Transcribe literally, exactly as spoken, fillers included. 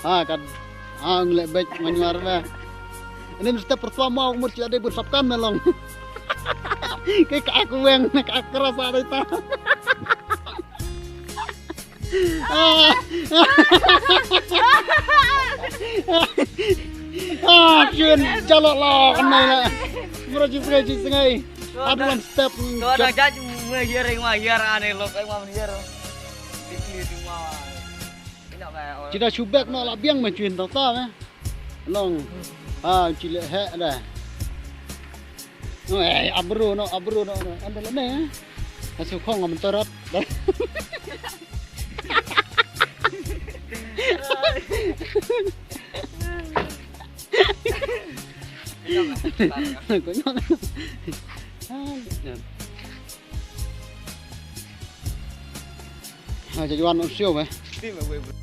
Ha, kan. Ha, nglek bek manyuar ba. Ini mesti pertama umur ci ada bersapkan melong. Ke ka aku weng, ka aku rasa ada itu. Ah. Ah, cun, jalok lah, kenai lah. Bro, ci sengai, ci sengai. Aduh, one step. Tu ada jaj, meh, hiar, meh, hiar, aneh, lok, eh, meh, hiar. Di sini, di mawar. Ci da shubek noh la biang meh, cuin tau ta meh. Long. Ha, ci leh heh dah. No, eh, abru noh, abru noh, noh. Anda leh meh. Hasu khong ngam torap. Konyol. Ha, jajuan usiu meh.